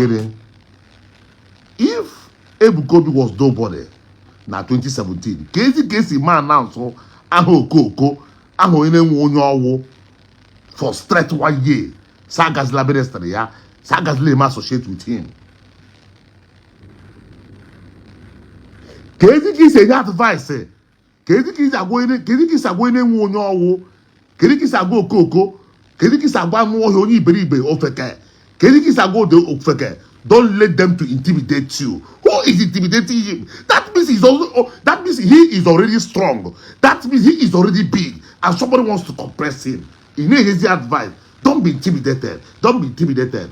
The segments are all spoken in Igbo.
Gịnị? If Ebuka Obi was nobody na 2017, ka ezi ka esi ma announce aha okooko aha onye na-enwe onye ọwụ for straight one year, sa agazila ministry ya, sa agazila eme associate with him. Ka ezi ka isi enye advice, ka ezi ka isi agwa onye, ka ezi ka isi agwa onye na-enwe onye ọwụ, kedu ka isi agwa okooko, kedu ka isi agwa anụ ọhịa onye iberibe ofeke, kedu ka isi agwa ode ofeke? Don't let them to intimidate you. Who is intimidating him? That means he's also, oh, that means he is already strong. That means he is already big, and somebody wants to compress him. Ị na-enyezi advice. Don't be intimidated. Don't be intimidated.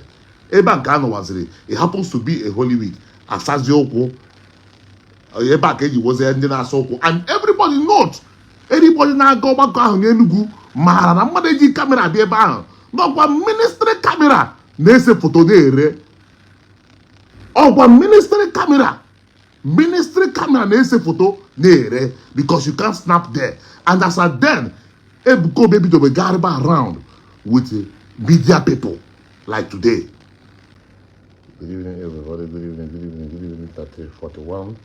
Ebe a nke a nọwaziri, it happens to be a holy week. Asazi ụkwụ. Ebe a ka eji wozie ndị na-asa ụkwụ, and everybody note, everybody na-aga ọgbakọ ahụ n'Enugu maara na mmadụ eji camera bịa ebe ahụ n'ọkwa ministry camera na-ese foto na-ere, ọkwa ministry camera, ministry camera na-ese foto na-ere, because you can't snap there. And as at then, Ebuka Obi ebidobe gagharịba around with media people like today. Good evening, everybody. Good evening, good evening, good evening. 30, 41.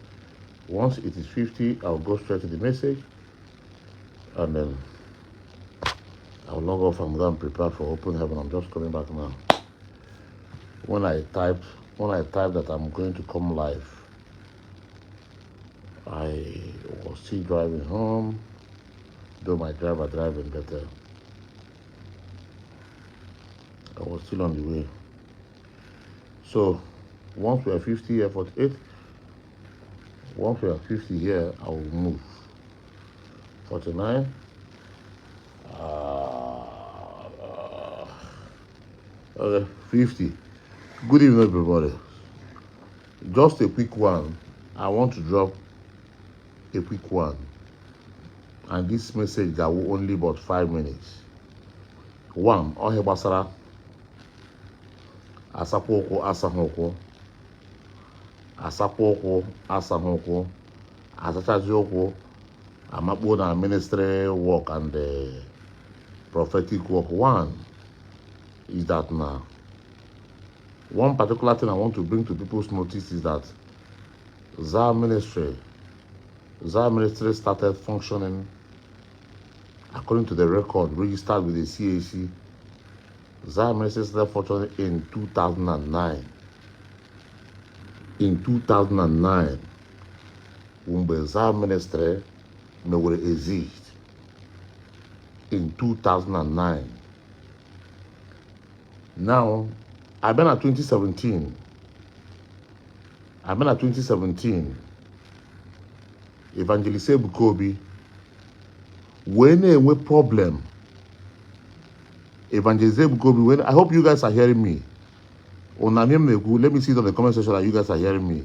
Once it is 50, I'll go straight to the message and then I'll log off and go and prepare for open heaven. I'm just coming back now. When I type that I'm going to come live, I was still driving home, though my driver driving better. I was still on the way. So once we are 50 here, 48, once we are 50 here, I will move. 49. Okay, 50. Good evening, everybody. Just a quick one. I want to drop a quick one. And this message that will only about 5 minutes. One, ọhịa gbasara asakwa ụkwụ asaghị ụkwụ, asakwa ụkwụ asaghị ụkwụ, asachazi ụkwụ amakpuo na ministry work and the prophetic work. One is that now, one particular thing I want to bring to people's notice is that Zion Ministry started functioning according to the record registered with the CAC. Zion Ministry started functioning in 2009. In 2009, mgbe Zion Ministry mewere exist in 2009. Now, abịa na 2017, abịa na 2017, Evangelist Ebuka Obi wee na-enwe problem. Evangelist Ebuka Obi, when I hope you guys are hearing me. Una m na-ekwu, let me see it on the comment section that you guys are hearing me.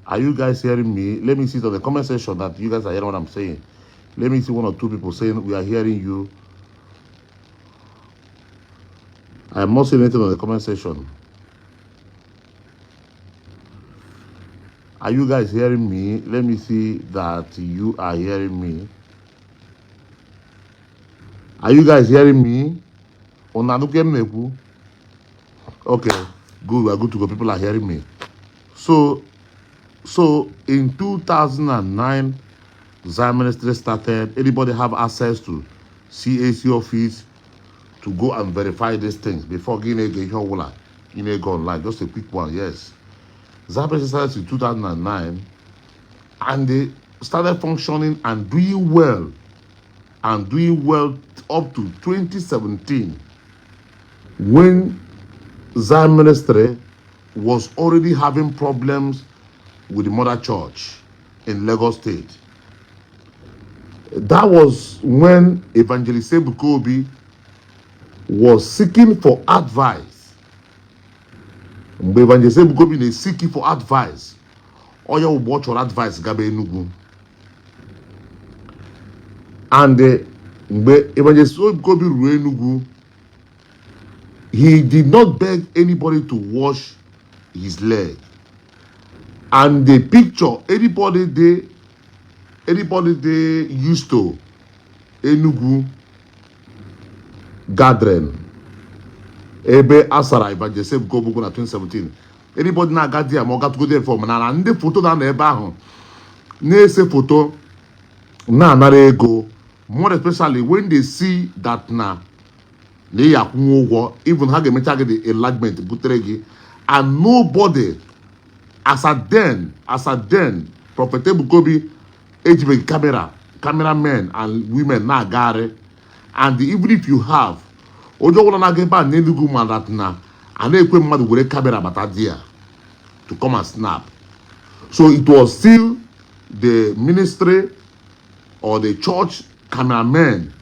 Are you guys hearing me? Let me see it on the comment section that you guys are hearing what I'm saying. Let me see one or two people saying we are hearing you. I am not seeing anything on the comment section. Are you guys hearing me? Let me see that you are hearing me. Are you guys hearing me? Okay, good. We are good to go. People are hearing me. So in 2009, Zion Ministry started. Anybody have access to CAC office to go and verify these things before getting a go online? Just a quick one, yes. Zion Ministry started in 2009, and they started functioning and doing well, up to 2017, when Zion Ministry was already having problems with the mother church in Lagos State. That was when Evangelist Ebuka Obi was seeking for advice. Mgbe Evangelist Ebuka Obi na-seeking for advice, onye ugbo ọ chọrọ advice gaba Enugu. And mgbe Evangelist Ebuka Obi ruru Enugu, he did not beg anybody to wash his leg. And the picture, anybody they used to Enugu gathering, Ebe a sara Evangelist Ebuka Obi ụkwụ na 2017, anybody na-aga there ma ọ gatụgodo efọ, mana na ndị foto na-anọ ebe ahụ na-ese foto na-anara ego, more especially when they see that na ị akwụnwe ụgwọ, even ha ga-emecha gị the enlargement butere gị. And nobody as at then, Prophet Ebuka Obi ejibeghị camera, cameramen and women na-agagharị. And even if you have, onye ọbụla na-aga ebe a n'Enugu ma that na a na-ekwe mmadụ were camera bata there to come and snap. So it was still the ministry or the church cameramen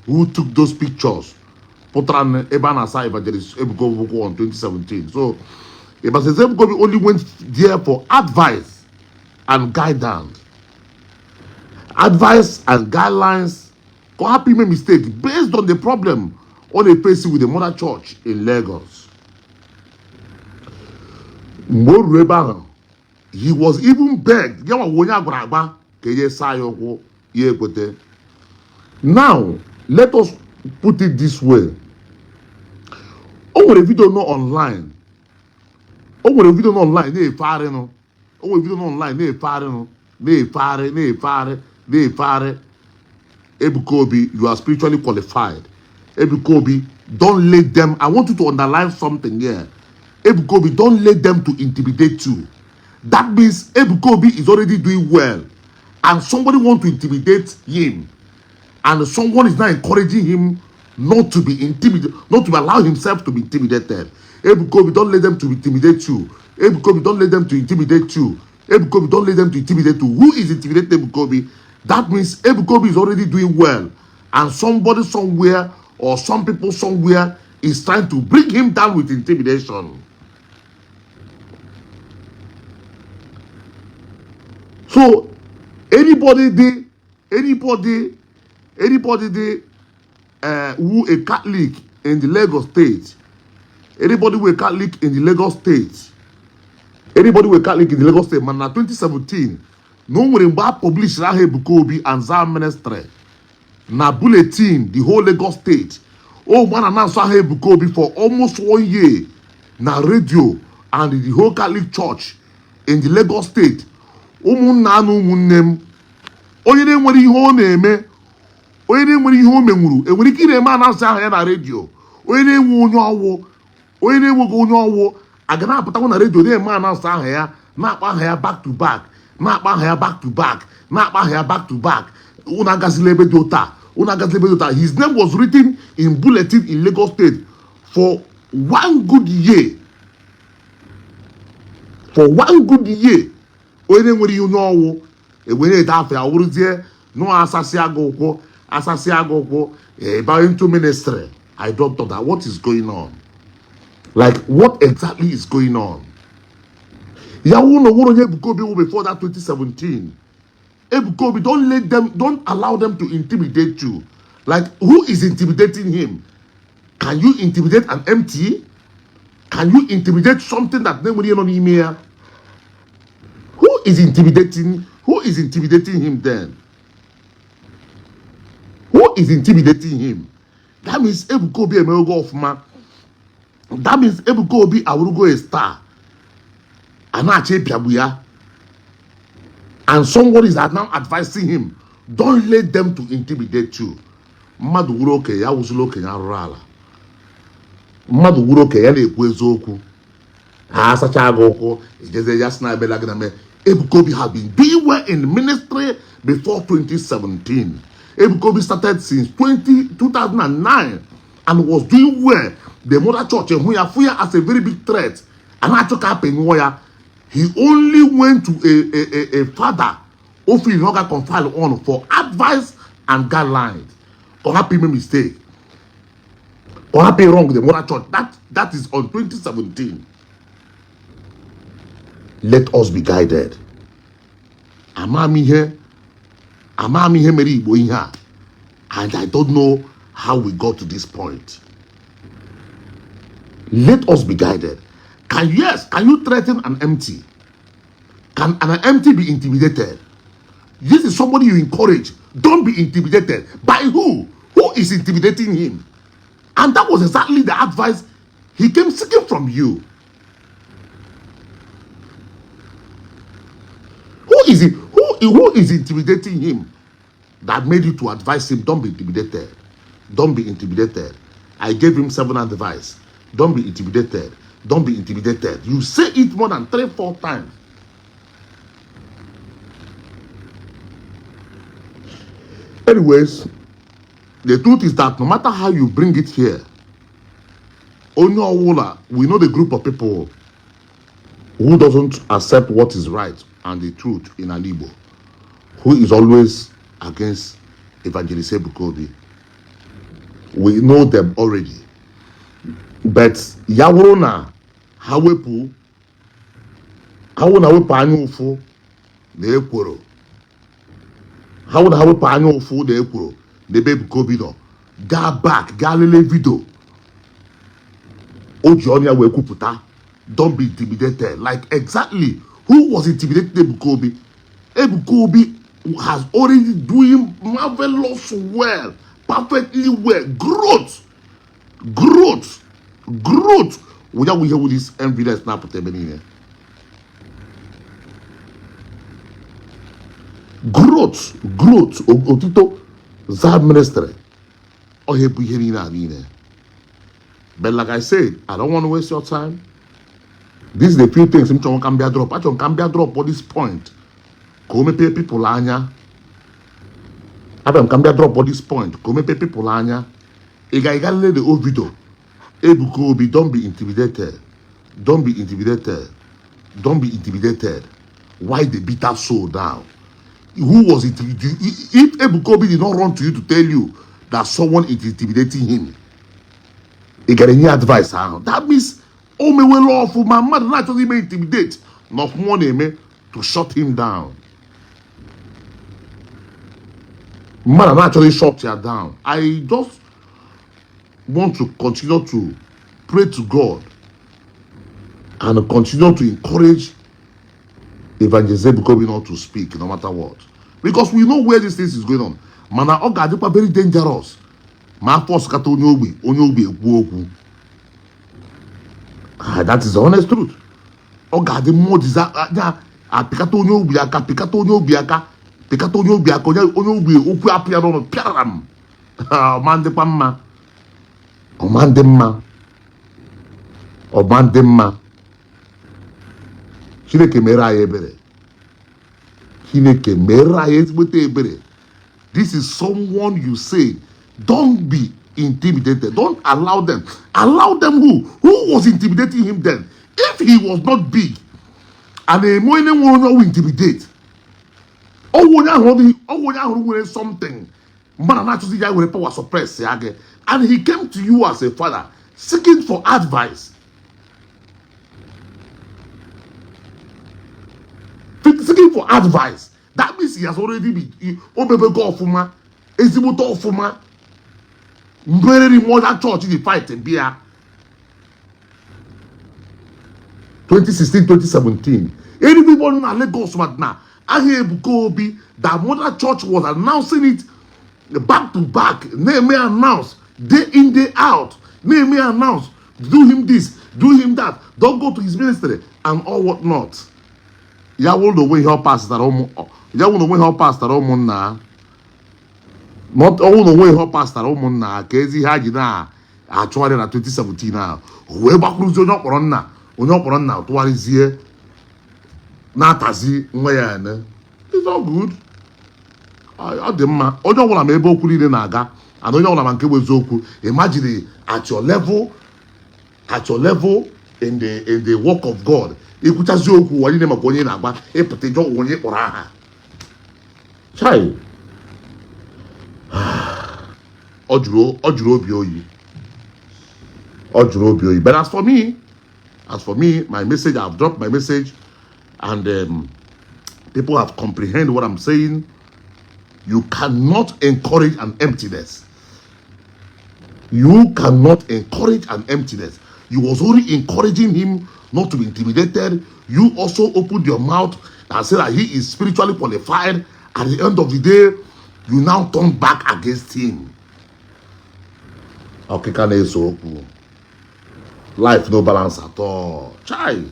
who took those pictures pụtara ebe a na-asa Evangelist Ebuka Obi on 2017. So Evangelist Ebuka Obi only went there for advice and guidance, advice and guidelines, ka ọ hapụ ime mistake based on the problem ọ na-efesi with the mother church in Lagos. Mgbe o ruru ebe ahụ, he was even begged. Ya nwa onye a gwara agba ka enye saa ya ụkwụ, ya ekwete. Now let us put it this way: o nwere video nọ online, o nwere video nọ online na-efegharịnụ, o nwere video nọ online na-efegharịnụ, na-efegharị, na-efegharị, na-efegharị. Ebuka Obi, you are spiritually qualified. Ebuka Obi, don't let them, I want you to underline something here. Ebuka Obi, don't let them to intimidate you. That means Ebuka Obi is already doing well and somebody want to intimidate him, and someone is now encouraging him not to be intimidated, not to allow himself to be intimidated. Ebuka Obi, don't let them to intimidate you. Ebuka Obi, don't let them to intimidate you. Ebuka Obi, don't let them to intimidate you. Who is intimidating Ebuka Obi? That means Ebuka Obi is already doing well, and somebody somewhere or some people somewhere is trying to bring him down with intimidation. So anybody dey who a Catholic in the Lagos State, anybody who a Catholic in the Lagos State, anybody who a Catholic in the Lagos State, mana na 2017 na o nwere mgbe a publish aha Ebuka Obi and Zion Ministry na bulletin the whole Lagos State. O mgbe a na-announce aha Ebuka Obi for almost one year na radio and the whole Catholic Church in the Lagos State. Ụmụnna na ụmụnne m, onye na-enwere ihe ọ na-eme, onye na-enwere ihe o menwuru, enwere ike ị na-eme announce aha ya na redio? Onye na-enwe onye ọwụ, onye na-enweghị onye ọwụ, aga na-apụtakwa na redio na-eme announce aha ya, na-akpọ aha ya back to back, na-akpọ aha ya back to back, na-akpọ aha ya back to back? Unu agazila ebe dị ụta, unu agazila ebe dị ụta. His name was written in bulletin in Lagos State for one good year, for one good year. Onye na-enwere ihe onye ọwụ ewere ede afọ ya wụrụzie nụọ asasị agụ ụkwụ, asasị agụ ụkwụ eba into ministry. I don't know that what is going on, like what exactly is going on. Ya wụ na onwere onye Ebuka Obi wụ before that 2017. Ebuka Obi, don't let them, don't allow them to intimidate you. Like, who is intimidating him? Can you intimidate an empty? Can you intimidate something that na-enwere ihe nọ n'ime ya? Who is intimidating, who is intimidating him then? Who is intimidating him? That means Ebuka Obi emewego ọfụma. That means Ebuka Obi awụrụgo a star. A na-achọ ịpịagbu ya, and somebody is now advising him, don't let them to intimidate you. Mmadụ wuru okenye, ya wụzila okenye arụrụ ala. Mmadụ wuru okenye, ya na-ekwu eziokwu. Ha asacha gị ụkwụ, ejeze ya sị na ebela gị na mee. Ebuka Obi have been doing well in ministry before 2017. Ebuka Obi started since 2009 and was doing well. The mother church hụ ya, fụ ya as a very big threat a na-achọ ka apịnyụọ ya. He only went to a father ofe ihe ọ ga confide on for advice and guidelines, ka ọ hapụ ime mistake, ka ọ hapụ wrong the mother church. That is on 2017. Let us be guided. Amamihe, amamihe mere Igbo ihe a, and I don't know how we got to this point. Let us be guided. Can, yes, can you threaten an empty? Can an empty be intimidated? This is somebody you encourage, don't be intimidated. By who? Who is intimidating him? And that was exactly the advice He came seeking from you. Who is it? Who is intimidating him that made you to advise him, don't be intimidated? Don't be intimidated. I gave him seven advice. Don't be intimidated. Don't be intimidated. You say it more than three, four times. Anyways, the truth is that no matter how you bring it here, onye ọwụla, we know the group of people who doesn't accept what is right and the truth in Ala Igbo, who is always against Evangelist Ebuka Obi. We know them already. But ya wụrụ na ha wepụ ha wụ na wepụ anya ụfụ na ekworo ha wụ na ha wepụ anya ụfụ na ekworo n'ebe Ebuka Obi nọ, gaa back, gaa lelee video o ji ọnụ ya wee kwupụta, don't be intimidated. Like, exactly who was intimidating Ebuka Obi? Ebuka Obi has already doing marvelous well, perfectly well. Growth, growth, growth. Wụya wụ ihe wụ this enviness na-apụta ebe niile. Growth, growth, otito za ministry ọhịa bụ ihe niile a niile. But like I said, I don't want to waste your time. This is the few things m chọrọ ka m bịa drop. Achọrọ m ka m bịa drop at this point ka o mepee people anya. Abịa m ka m bịa drop at this point ka o mepee people anya. Ị ga lelee the old video. Ebuka Obi, don't be intimidated. Don't be intimidated. Don't be intimidated. Why the bitter soul now? Who was it? If Ebuka Obi did not run to you to tell you that someone is intimidating him, ị gara enye advice ahụ. That means o mewela ọfụma, mmadụ na-achọghị ime intimidate na ọfụma ọ na-eme to shut him down. Mmadụ na-achọghị shut ya down. I just want to continue to pray to God and continue to encourage Evangelist Ebuka Obi not to speak no matter what. Because we know where this thing is going on. Mana ọ ga-adịkwa very dangerous ma afọ ọsụkata onye ogbi, onye ogbi ekwu okwu. Ah, that is the honest truth. Ọ ga-adị mmụọ diza ya apịkata onye ogbi aka, pịkata onye ogbi aka, pịkata onye ogbi aka, onye onye ogbi okwu apụ ya n'ọnụ pịara m. Ọma ndịkwa mma. Ọma ndị mma. Ọma ndị mma. Chineke mere anyị ebere. Chineke mere anyị ezigbote ebere. This is someone you say, don't be intimidated. Don't allow them. Allow them who? Who was intimidating him then? If he was not big, and eme onye nwere onye ọwụ intimidate. Ọwụ onye ahụ ọwụ onye ahụ nwere something. Mmadụ na-achọzi ya were power suppress ya gị. And he came to you as a father, seeking for advice. Seeking for advice. That means he has already been obebego ọfụma, ezigbote ọfụma. Mbereri mother church dị fight bịa. 2016, 2017. Everybody na Lagos but na ahịa Ebuka Obi, that mother church was announcing it back to back. Na-eme announce day in, day out. Na-eme announce, do him this, do him that, don't go to his ministry and all what not. Ya wụrụ na onwe ihe ọ pasịtara ụmụ ya wụrụ na onwe ihe ọ pasịtara ụmụnna, not ọnwụ na onwe ihe ọ pasịtara ụmụnna, ka ezi ihe ha ji na-achụgharị na 2017 ahụ, o wee gbakwuruzie onye ọkpọrọ nna, onye ọkpọrọ nna tụgharịzie na-atazi nwa ya ene. It's all good. Ọ dị mma. Onye ọbụla ma ebe okwu niile na-aga, and onye ọbụla ma nke bụ eziokwu. Imagine at your level in the work of God, ikwuchazi okwu ụwa niile maka onye na-agba ịpụta ịjọ onye kpọrọ aha. Chai, ọ jụrụ obi oyi, ọ jụrụ obi oyi. But as for me, my message, I've dropped my message and people have comprehended what I'm saying. You cannot encourage an emptiness. You cannot encourage an emptiness. You was only encouraging him not to be intimidated. You also opened your mouth and said that he is spiritually qualified. At the end of the day, you now turn back against him. Ọkịka na-ese okwu. Life no balance at all. Chai,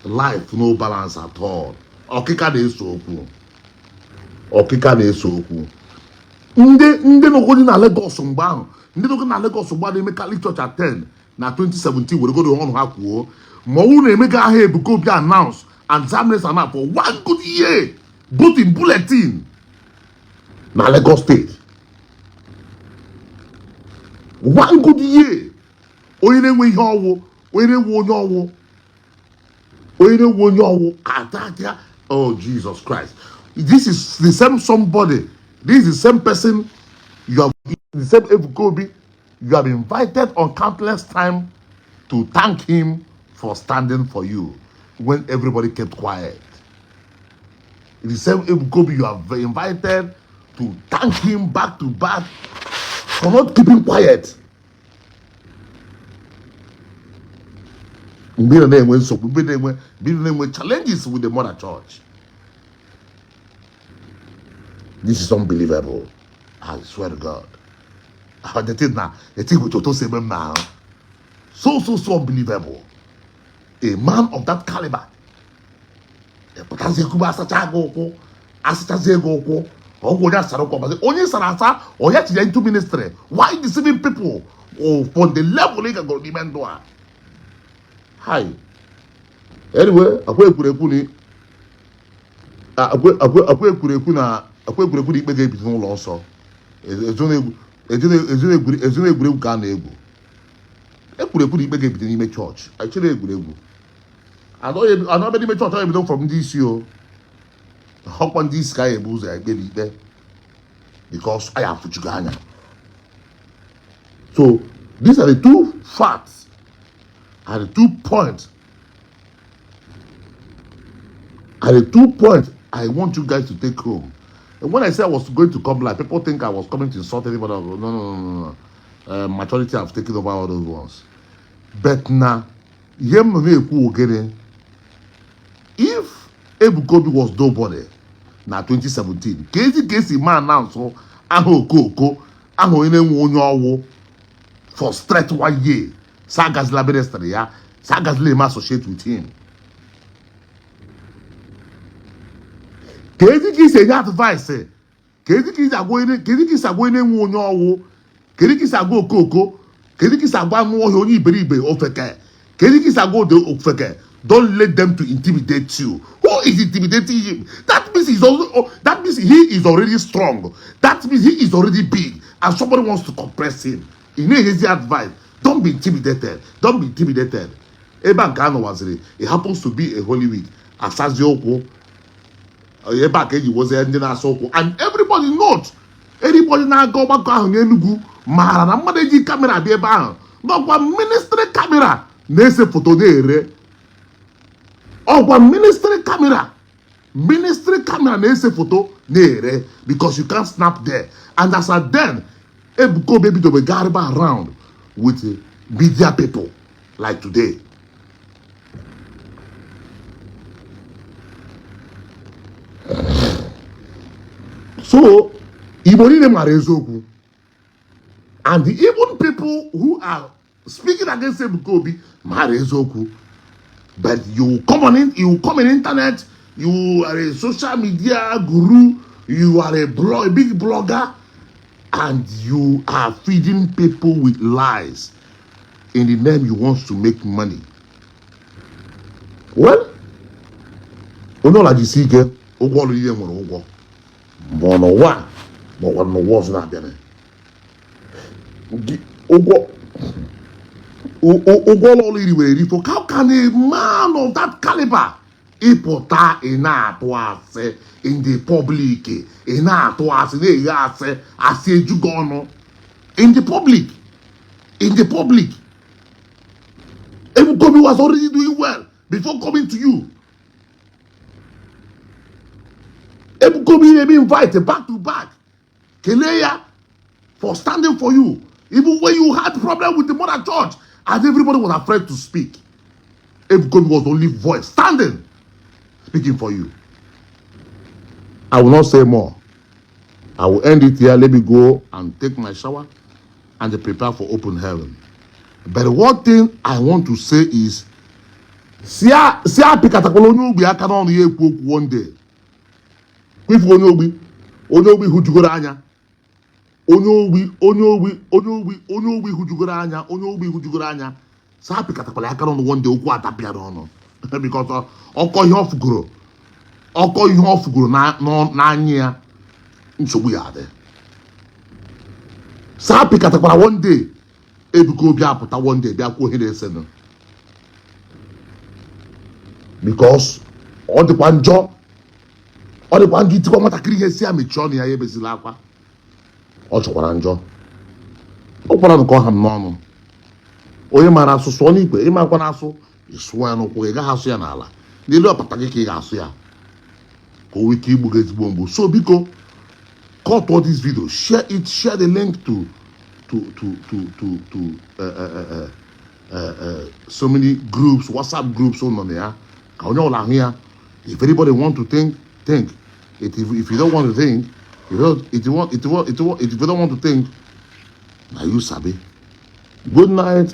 life no balance at all. Ọkịka na-ese okwu, ọkịka na-ese okwu. Ndị nọgodi na Lagos mgbe ahụ, ndị nọgodi na Lagos mgbe a na-eme Catholic Church attend na 2017, were godo ọnụ ha kwuo ma ọ bụrụ na emega aha Ebuka Obi announce and Zion ana for one good year, both in bulletin na Lagos State. One good year. Onye na-enwe ihe ọwụ, onye na-enwe onye ọwụ, onye na-enwe onye ọwụ atakia. Oh, Jesus Christ, this is the same somebody, this is the same person you have, the same Ebuka Obi you have invited on countless time to thank him for standing for you when everybody kept quiet. The same Ebuka Obi you have invited to thank him back to back for not keeping quiet mgbe ị na-enwe nsogbu, mgbe ị na-enwe challenges with the mother church. This is unbelievable. I swear to God, the thing na the thing with Toto say now, so so so unbelievable. A man of that caliber pụtazie kwube, asacha gị ụkwụ, asachazie gị ụkwụ, ọgwụ onye asara ụkwụ ọgbazi onye sara asa, onye tinye into ministry. Why deceiving people? Oh, from the level ị gagoro n'ime ndụ a. Hi, anyway, akwa ekwurekwu ni akwa ekwurekwu na akwa ekwurekwu na ikpe ga-ebido n'ụlọ nsọ. Ezona egwuregwu ka a na-egwu. Ekwurekwu na ikpe ga-ebido n'ime chọọchị, echere egwuregwu anọ n'ime chọọchị. Ọ ebido from ndị isi o, ọkwa ndị isi ka anyị ebu ụzọ ya ekpere ikpe, because anyị afụchigo anya. So these are the two facts and the 2 points are the 2 points I want you guys to take home. And when I say I was going to come live, people think I was coming to insult anybody. No, no, no, no, no. Maturity have taken over all those ones. But now, ihe m nọ na-ekwu ogene, if Ebuka Obi was nobody na 2017, ka ezi ka esi ma announce aha okooko aha onye na-enwe onye ọwụ for straight one year, sa agazila ministry ya, sa agazila eme associate with him. Ka ezi ka isi enye advice, ka ezi ka isi agwa onye, kedu ka isi agwa onye na-enwe onye ọwụ, kedu ka isi agwa okooko, kedu ka isi agwa anụ ọhịa, onye iberibe, ofeke, kedu ka isi agwa ode ofeke? Don't let them to intimidate you. Who is intimidating him? That means he's also, that means he is already strong, that means he is already big, and somebody wants to compress him. Ị na-enyezi advice, don't be intimidated, don't be intimidated. Ebe a nke a nọwaziri, it happens to be a holy week, asazi ụkwụ ebe a ka eji wozie ndị na-asa ụkwụ. And everybody note, everybody na-aga ọgbakọ ahụ n'Enugu maara na mmadụ eji camera bịa ebe ahụ n'ọkwa ministry camera na-ese foto na-ere, ọkwa ministry camera, ministry camera na-ese foto na-ere, because you can't snap there. And as at then, Ebuka Obi ebidobe gagharịba around with media people like today. So Igbo niile mara eziokwu, and even people who are speaking against Ebuka Obi mara eziokwu. But you come in internet, you are a social media guru, you are a big blogger, and you are feeding people with lies in the name you want to make money. Well, onye ọla jisi ike, ụgwọ ọrụ ihe nwere ụgwọ, ma ọ n'ụwa a, ma ọ n'ụwa ọzọ na-abịa. Ụgwọ ụgwọ ọrụ ọrụ iri were erifo. How can a man of that caliber ịpụta, ị na-atụ asị in the public, ị na-atụ asị, na-eghe asị, asị ejugo ọnụ in the public, in the public? Ebuka Obi was already doing well before coming to you. Ebuka Obi na-eme invite back to back, kelee ya for standing for you even when you had problem with the mother church and everybody was afraid to speak. Ebuka Obi was the only voice standing, speaking for you. I will not say more. I will end it here. Let me go and take my shower and prepare for open heaven. But one thing I want to say is, si apịkatakwala onye ogbi aka n'ọnụ ya ekwu okwu one day. Kwifu onye ogbi, onye ogbi hụjugoro anya, onye ogbi, onye ogbi, onye ogbi, onye ogbi hụjugoro anya, onye ogbi hụjugoro anya, si apịkatakwala aka n'ọnụ one day, okwu atapịa n'ọnụ, because ọkọ ihe ọ fugoro, ọkọ ihe ọ fugoro n'anya ya, nsogbu ya adị. Si apịkatakwala one day, Ebuka Obi apụta one day bịa kwuo ihe na-esenụ, because ọ dịkwa njọ, ọ dịkwa njọ itikwa nwatakịrị ihe, si ya mechie ọnụ ya, ya ebezila akwa. Ọ chọkwara njọ. Ọ kwara nke ọha m n'ọnụ. Onye maara asụ, sụọ n'ikwe. Ịmakwa na asụ, ịsụọ ya n'ụkwụ. Ị gaghị asụ ya n'ala, n'elu ọpata gị ka ị ga-asụ ya, ka o nwee ike igbu gị ezigbo mgbu. So biko, cut all this video, share it, share the link to so many groups, WhatsApp groups nọ na ya, ka onye ọbụla ahụ ya. If anybody want to think, think it. If you don't want to think, if you don't if you want if you want if you want if you don't want to think, na you sabi. Good night.